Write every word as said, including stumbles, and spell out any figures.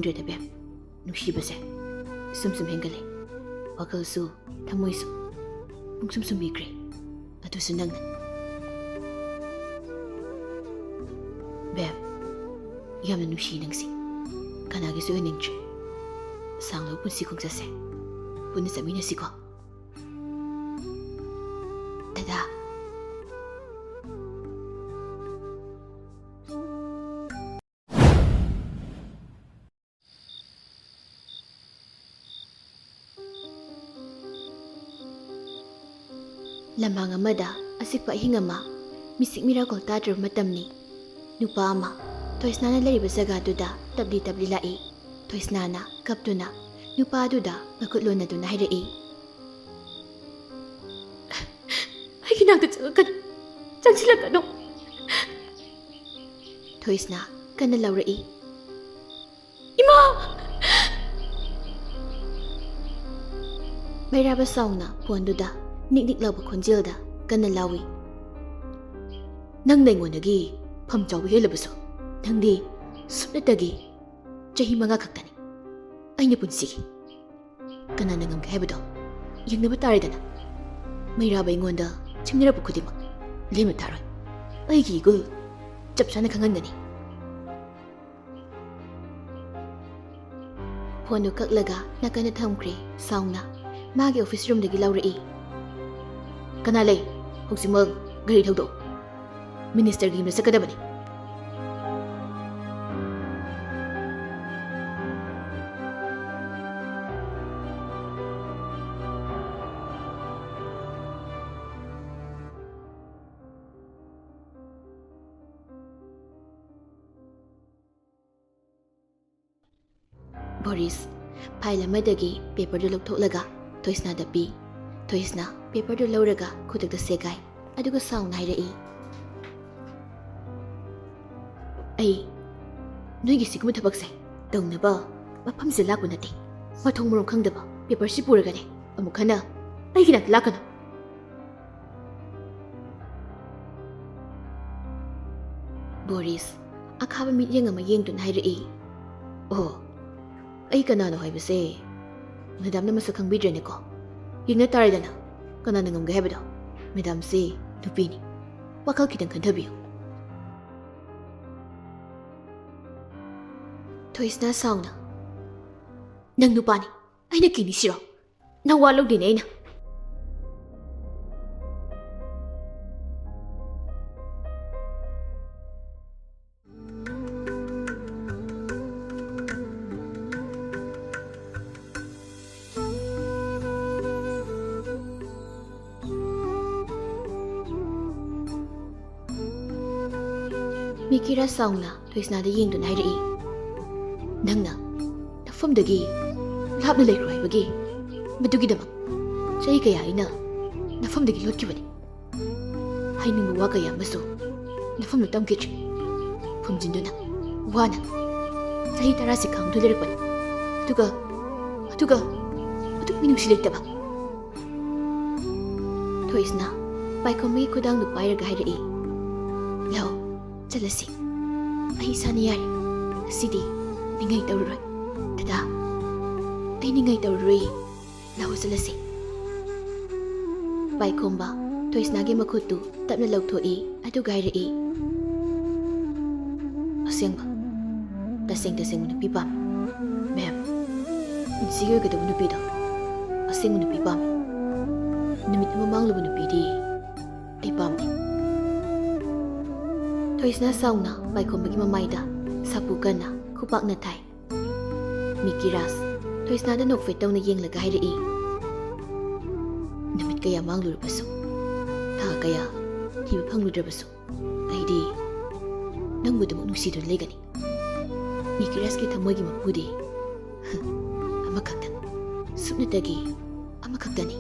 ꯈꯪꯗ꯭ꯔꯦꯗ ꯕꯦꯝ, ꯅꯨꯡꯁꯤꯕꯁꯦ ꯁꯨꯝ ꯁꯨꯝ ꯍꯦꯟꯒꯠꯂꯦ꯫ ꯋꯥꯈꯜꯁꯨ, ꯊꯃꯣꯏꯁꯨ ꯄꯨꯡꯁꯨꯝ ꯁꯨꯝꯕꯤꯈ꯭ꯔꯦ꯫ ꯑꯗꯨꯁꯨ ꯅꯪꯅ꯫ ꯕꯦꯝ, ꯌꯥꯝꯅ ꯅꯨꯡꯁꯤ ꯅꯪꯁꯤ꯫ ꯀꯅꯥꯒꯤꯁꯨ ꯑꯣꯏꯅꯤꯡꯗ꯭ꯔꯦ꯫ ꯁꯥꯡꯂꯕ ꯄꯨꯟꯁꯤ ꯈꯣꯡꯆꯠꯁꯦ ꯄꯨꯟꯅ ꯆꯠꯃꯤꯟꯅꯁꯤꯀꯣ꯫ ꯗꯗꯥ꯫ ꯂꯝꯍꯥꯡ ꯑꯃꯗ ꯑꯆꯤꯛꯄ ꯑꯍꯤꯡ ꯑꯃ, ꯃꯤꯆꯤꯛ ꯃꯤꯔꯥꯎꯈꯣꯜ ꯇꯥꯗ꯭ꯔꯕ ꯃꯇꯝꯅꯤ꯫ ꯅꯨꯄꯥ ꯑꯃ ꯊꯣꯏꯁꯅꯥꯅ ꯂꯩꯔꯤꯕ ꯖꯒꯥꯗꯨꯗ ꯇꯞꯂꯤ ꯇꯞꯂꯤ ꯂꯥꯛꯏ꯫ ꯊꯣꯏꯁꯅꯥꯅ ꯀꯞꯇꯨꯅ ꯅꯨꯄꯥ ꯑꯗꯨꯗ ꯃꯈꯨꯠ ꯂꯣꯟꯅꯗꯨꯅ ꯍꯥꯏꯔꯛꯏ, "ꯑꯩꯒꯤ ꯅꯥꯛꯇ ꯆꯪꯉꯛꯀꯅꯨ, ꯆꯪꯁꯤꯜꯂꯛꯀꯅꯨ!" ꯊꯣꯏꯁꯅꯥ ꯀꯟꯅ ꯂꯥꯎꯔꯛꯏ, "ꯏꯃꯥ!" ꯃꯩꯔꯥꯕ ꯁꯥꯎꯅ ꯐꯣꯟꯗꯨꯗ ꯅꯤꯛ ꯅꯤꯛ ꯂꯥꯎꯕ ꯈꯣꯟꯖꯦꯜꯗ ꯀꯟꯅ ꯂꯥꯎꯏ, "ꯅꯪꯅ ꯑꯩꯉꯣꯟꯗꯒꯤ ꯐꯝ ꯆꯥꯎꯕ ꯍꯦꯜꯂꯕꯁꯨ, ꯅꯪꯗꯤ ꯁꯨꯞꯅꯇꯒꯤ ꯆꯍꯤ ꯃꯉꯥ ꯈꯛꯇꯅꯤ꯫ ꯑꯩꯅ ꯄꯨꯟꯁꯤꯒꯤ ꯀꯅꯥꯅ ꯉꯝꯒꯦ ꯍꯥꯏꯕꯗꯣ ꯌꯦꯡꯅꯕ ꯇꯥꯔꯦꯗꯅ꯫ ꯃꯩꯔꯥꯕ ꯑꯩꯉꯣꯟꯗ ꯆꯤꯡꯅꯔꯛꯄ ꯈꯨꯗꯤꯡꯃꯛ ꯂꯦꯝꯅ ꯊꯥꯔꯣꯏ꯫ ꯑꯩꯒꯤ ꯏꯒꯨꯜ ꯆꯞ ꯆꯥꯅ ꯈꯪꯍꯟꯒꯅꯤ꯫" ꯐꯣꯟꯗꯨ ꯀꯛꯂꯒ ꯅꯥꯀꯟꯗ ꯊꯝꯈ꯭ꯔꯦ꯫ ꯁꯥꯎꯅ ꯃꯥꯒꯤ ꯑꯣꯐꯤꯁ ꯔꯨꯝꯗꯒꯤ ꯂꯧꯔꯛꯏ, "ꯀꯅꯥ ꯂꯩ? ꯍꯧꯖꯤꯛꯃꯛ ꯒꯥꯔꯤ ꯊꯧꯗꯣꯛꯎ꯫ ꯃꯤꯅꯤꯁꯇꯔꯒꯤ ꯌꯨꯝꯗ ꯆꯠꯀꯗꯕꯅꯤ꯫" ꯕꯣꯔꯤꯁ ꯐꯥꯏꯜ ꯑꯃꯗꯒꯤ ꯄꯦꯄꯔꯗꯨ ꯂꯧꯊꯣꯛꯂꯒ ꯊꯣꯏꯁꯅꯥꯗ ꯄꯤ꯫ ꯊꯣꯏꯁꯅꯥ ꯄꯦꯄꯔꯗꯨ ꯂꯧꯔꯒ ꯈꯨꯗꯛꯇ ꯁꯦꯒꯥꯏ, ꯑꯗꯨꯒ ꯁꯥꯎꯅ ꯍꯥꯏꯔꯛꯏ, "ꯑꯩ ꯅꯣꯏꯒꯤ ꯁꯤꯒꯨꯝꯕ ꯊꯕꯛꯁꯦ ꯇꯧꯅꯕ ꯃꯐꯝꯁꯦ ꯂꯥꯛꯄ ꯅꯠꯇꯦ꯫ ꯃꯊꯣꯡ ꯃꯔꯝ ꯈꯪꯗꯕ ꯄꯦꯄꯔꯁꯤ ꯄꯨꯔꯒꯅꯦ ꯑꯃꯨꯛ ꯍꯟꯅ ꯑꯩꯒꯤ ꯅꯥꯛꯇ ꯂꯥꯛꯀꯅꯨ꯫" ꯕꯣꯔꯤꯁ ꯑꯈꯥꯕ ꯃꯤꯠꯌꯦꯡ ꯑꯃ ꯌꯦꯡꯗꯨꯅ ꯍꯥꯏꯔꯛꯏ, "ꯑꯣ, ꯑꯩ ꯀꯅꯥꯅꯣ ꯍꯥꯏꯕꯁꯦ ꯃꯦꯗꯥꯝꯅ ꯃꯁꯛ ꯈꯪꯕꯤꯗ꯭ꯔꯦꯅꯦꯀꯣ꯫ ꯌꯦꯡꯅ ꯇꯥꯔꯦꯗꯅ, ꯀꯅꯥꯅ ꯉꯝꯒꯦ ꯍꯥꯏꯕꯗꯣ꯫ ꯃꯦꯗꯥꯝꯁꯤ ꯅꯨꯄꯤꯅꯤ꯫ ꯋꯥꯈꯜ ꯈꯤꯇꯪ ꯈꯟꯊꯕꯤꯌꯨ꯫ ꯊꯣꯏꯁꯅꯥ ꯁꯥꯎꯅ, "ꯅꯪ ꯅꯨꯄꯥꯅꯤ, ꯑꯩꯅ ꯀꯤꯅꯤꯁꯤꯔꯣ? ꯅꯋꯥ ꯂꯧꯗꯦꯅꯦ ꯑꯩꯅ"꯫ ꯃꯤꯀꯤꯔꯥ ꯁꯥꯎꯅ ꯊꯣꯏꯁꯅꯥꯗ ꯌꯦꯡꯗꯨꯅ ꯍꯥꯏꯔꯛꯏ, "ꯅꯪꯅ ꯅꯐꯝꯗꯒꯤ ꯂꯥꯞꯅ ꯂꯩꯈ꯭ꯔꯣ ꯍꯥꯏꯕꯒꯤ, ꯃꯗꯨꯒꯤꯗꯃꯛ ꯆꯍꯤ ꯀꯌꯥ ꯑꯩꯅ ꯅꯐꯝꯗꯒꯤ ꯂꯣꯠꯈꯤꯕꯅꯤ꯫ ꯍꯥꯏꯅꯤꯡꯕ ꯋꯥ ꯀꯌꯥ ꯑꯃꯁꯨ ꯅꯐꯝꯗ ꯇꯝꯈꯤꯗ꯭ꯔꯤ꯫ ꯐꯨꯝꯖꯤꯟꯗꯨꯅ ꯋꯥꯅ ꯆꯍꯤ ꯇꯔꯥꯁꯤ ꯈꯥꯡꯗꯨꯅ ꯂꯩꯔꯛꯄꯅꯤ꯫ ꯑꯗꯨꯒ, ꯑꯗꯨꯒ, ꯑꯗꯨꯛ ꯃꯤꯅꯨꯡꯁꯤ ꯂꯩꯇꯕ"꯫ ꯊꯣꯏꯁꯅꯥ ꯄꯥꯏꯈꯣꯝꯕꯒꯤ ꯈꯨꯗꯥꯡꯗꯨ ꯄꯥꯏꯔꯒ ꯍꯥꯏꯔꯛꯏ, "ꯂꯥꯛꯑꯣ, ꯆꯠꯂꯁꯤ꯫ ꯑꯩ ꯏꯁꯥꯅ ꯌꯥꯔꯦ꯫ ꯉꯁꯤꯗꯤ ꯅꯤꯡꯉꯥꯏ ꯇꯧꯔꯔꯣꯏ꯫ ꯗꯗꯥ, ꯑꯩ ꯅꯤꯡꯉꯥꯏ ꯇꯧꯔꯔꯣꯏ꯫ ꯂꯥꯛꯑꯣ, ꯆꯠꯂꯁꯤ"꯫ ꯄꯥꯏꯈꯣꯝꯕ ꯊꯣꯏꯁꯅꯥꯒꯤ ꯃꯈꯨꯠꯇꯨ ꯇꯞꯅ ꯂꯧꯊꯣꯛꯏ, ꯑꯗꯨꯒ ꯍꯥꯏꯔꯛꯏ, "ꯑꯁꯦꯡꯕ, ꯇꯁꯦꯡ ꯇꯁꯦꯡꯕ ꯅꯨꯄꯤ ꯄꯥꯝꯃꯤ, ꯃꯦꯝ꯫ ꯄꯨꯟꯁꯤꯒꯤ ꯑꯣꯏꯒꯗꯕ ꯅꯨꯄꯤꯗꯣ, ꯑꯁꯦꯡꯕ ꯅꯨꯄꯤ ꯄꯥꯝꯃꯤ꯫ ꯅꯨꯃꯤꯠ ꯑꯃ ꯃꯥꯡꯂꯨꯕ ꯅꯨꯄꯤꯗꯤ ꯑꯩ ꯄꯥꯝꯗꯦ"꯫ ꯊꯣꯏꯁꯅꯥ ꯁꯥꯎꯅ ꯄꯥꯏꯈꯣꯝꯕꯒꯤ ꯃꯃꯥꯏꯗ ꯁꯥꯐꯨ ꯀꯟꯅ ꯈꯨꯄꯥꯛꯅ ꯊꯥꯏ꯫ ꯃꯤꯀꯤ ꯔꯥꯖ ꯊꯣꯏꯁꯅꯥꯗ ꯅꯣꯛꯐꯦꯠ ꯇꯧꯅ ꯌꯦꯡꯂꯒ ꯍꯥꯏꯔꯛꯏ, "ꯅꯨꯃꯤꯠ ꯀꯌꯥ ꯃꯥꯡꯂꯨꯔꯕꯁꯨ, ꯊꯥ ꯀꯌꯥ ꯊꯤꯕ ꯐꯪꯂꯨꯗ꯭ꯔꯕꯁꯨ, ꯑꯩꯗꯤ ꯅꯪꯕꯨ ꯑꯗꯨꯃꯛ ꯅꯨꯡꯁꯤꯗꯨꯅ ꯂꯩꯒꯅꯤ꯫ ꯃꯤꯀꯤ ꯔꯥꯖꯀꯤ ꯊꯃꯣꯏꯒꯤ ꯃꯄꯨꯗꯤ ꯑꯃꯈꯛꯇ, ꯁꯨꯞꯅꯇꯒꯤ ꯑꯃꯈꯛꯇꯅꯤ"꯫